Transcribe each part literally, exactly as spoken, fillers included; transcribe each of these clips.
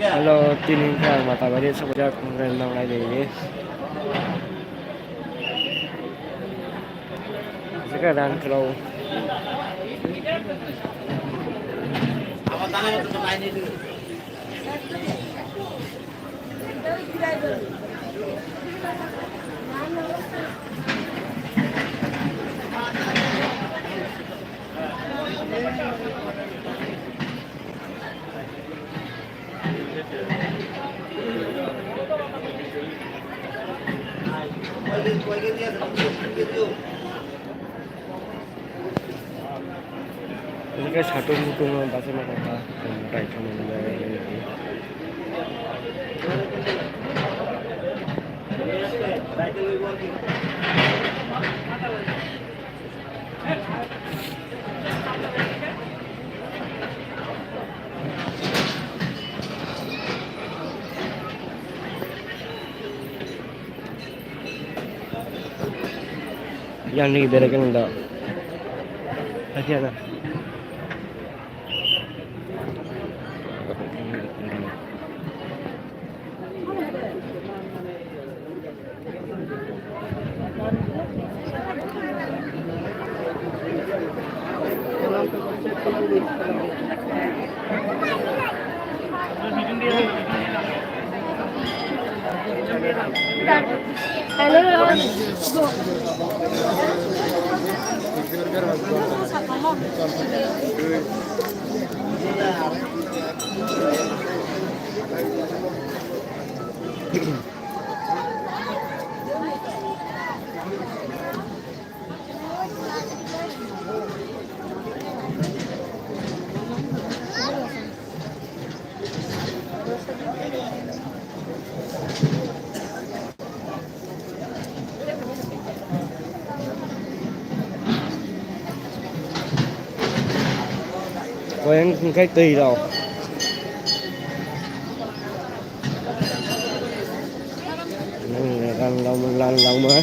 Hello, tini hwnkhe ang Matabari sokjak, hwnkhai nanglai de. Jika dan klau. Ini kan satu buku nang baca maka apa? Yang baik sama dia. Yang ni bere keng do. Hacia na. Koyang hwnkhe twi rok. Nang lan lauma, lan lauma.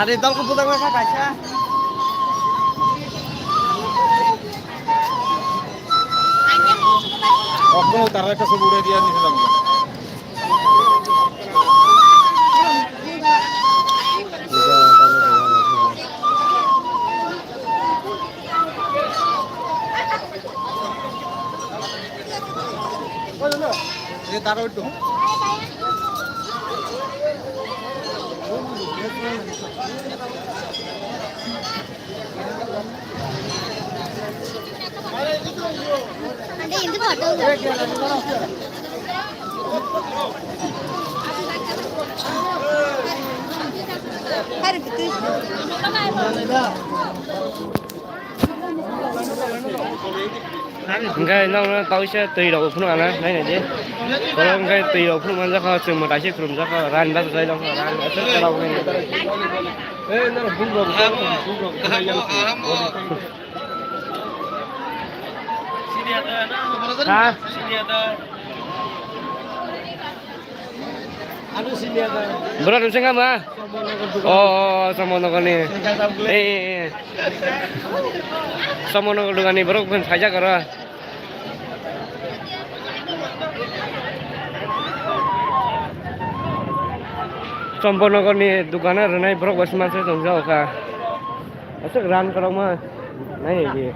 Hari dal ko budang ka kaisa. Okno tara ka subure dia ni lang. Hingke nokno tauisa twi rok phunuk ana, nai nai di. Oro hingke twi rok phunuk manjak kha, chwng mwtai se khulumjak kha, rani bachajak kha, rani aswk kwrwk nai. Ha? Bro, nung sing ma? Oh, oh, oh, Somonogor ni. Eh, eh, eh. Somonogor dogani borok phan saijak aro. Somonogor ni dogano rwnai borok bo sima se tongjak kha. Aswk ran kwrwngma nai di.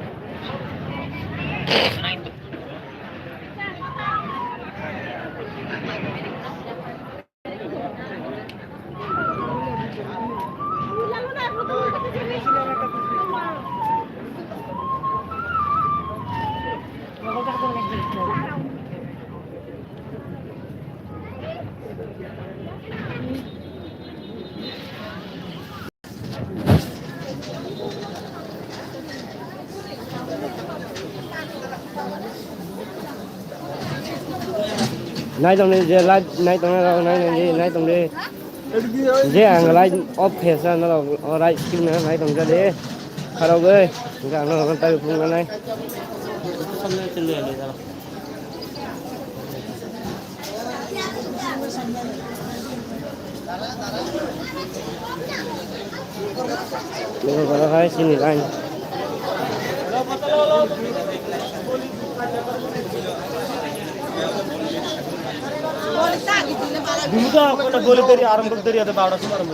Naitok ni je light naitok ni rok nai nai di naitok di. Je ang light off khe sa norok o light screen no naitok ja di. Kharok oi. Hingke ang norok no tai phunuk nai. Logo gana hai sini lain. Dulu to aku nak boleh dari aram dari ada baru sih aram.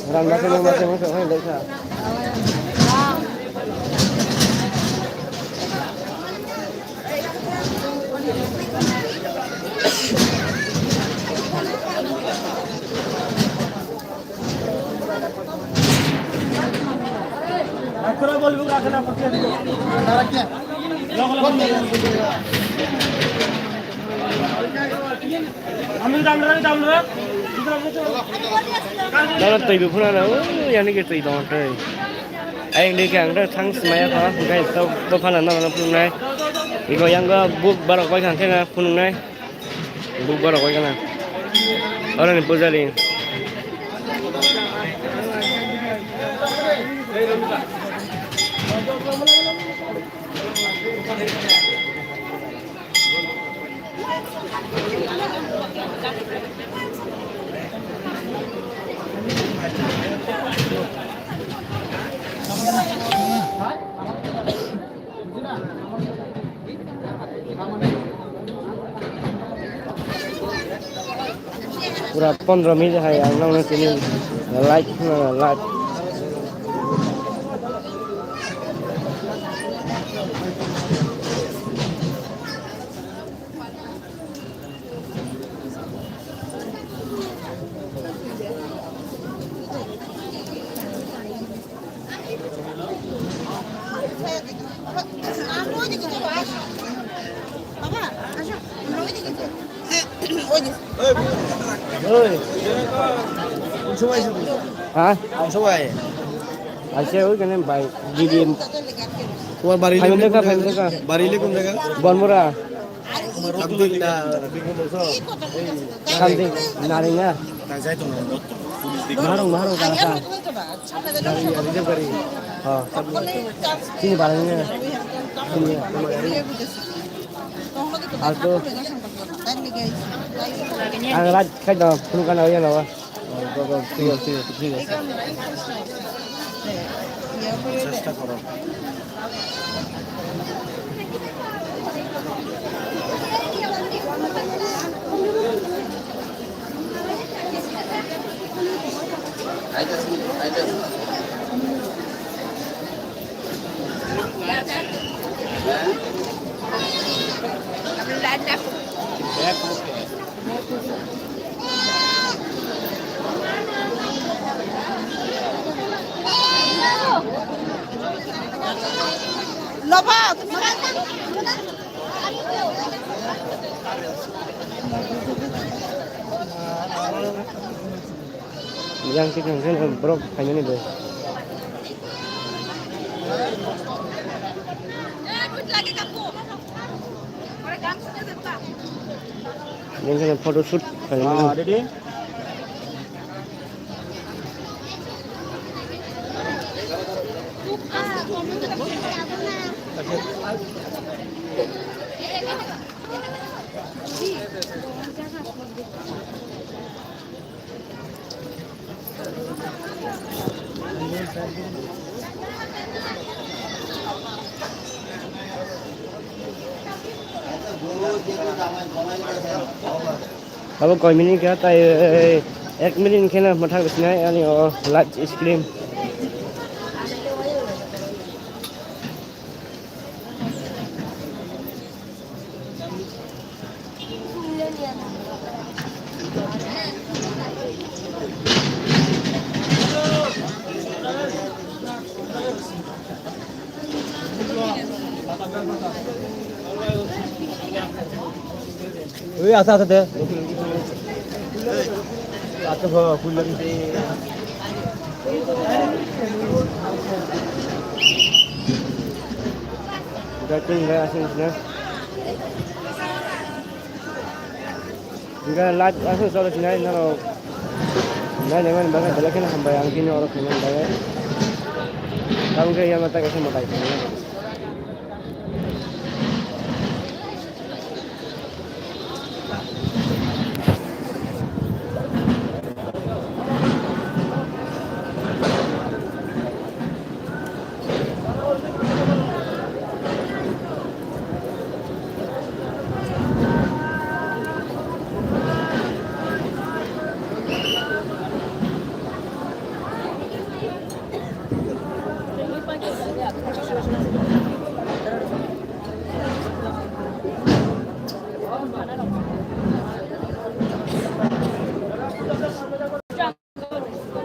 Ran mase nang mase mase hai lekha. Dara twi bo phano na, o yani ke twi tong twi. Ayang dei ke ang thang smaya kha, hingke to bo phano na na phunuknai. Iko yang go buk barok bai kha khe na phunuknai. Buk borok oi gana. Oro ni pujari. Pura pondro minute hai ang nangno tini light khna light. Oi. Kono somoi aise tumi? Ha? Kono somoi aye? Aise oi kene bai, didi. Tomar bari le kone jaga? Bari le kone jaga? Bonmura. Something na. Something, naringa. Maharong, maharong, kalasa. Gari, gari, gari. Ha. Sini barangnya. Sini. Alto. Ang rat kaya dong, penuh kan awalnya lawa. ঠিক আছে, ঠিক আছে, ঠিক আছে। চেষ্টা করো। Yang khe khe borok phaimani bo. Yang khe photoshoot khaimani. Ah, ready? Abo koi minute khe tai, ek minute khe na mwthang sinai ani o light screen. Ui, asa, asa de. Asa, ho, full lagi. Udah, ting, udah, asing, asing. Hingke live aswk cholo sinai norok nainai mani bagwi belai kheno hambai ang tini oro phaimani bagwi. Tabuk khe yama ta kaisa mwtai tongo.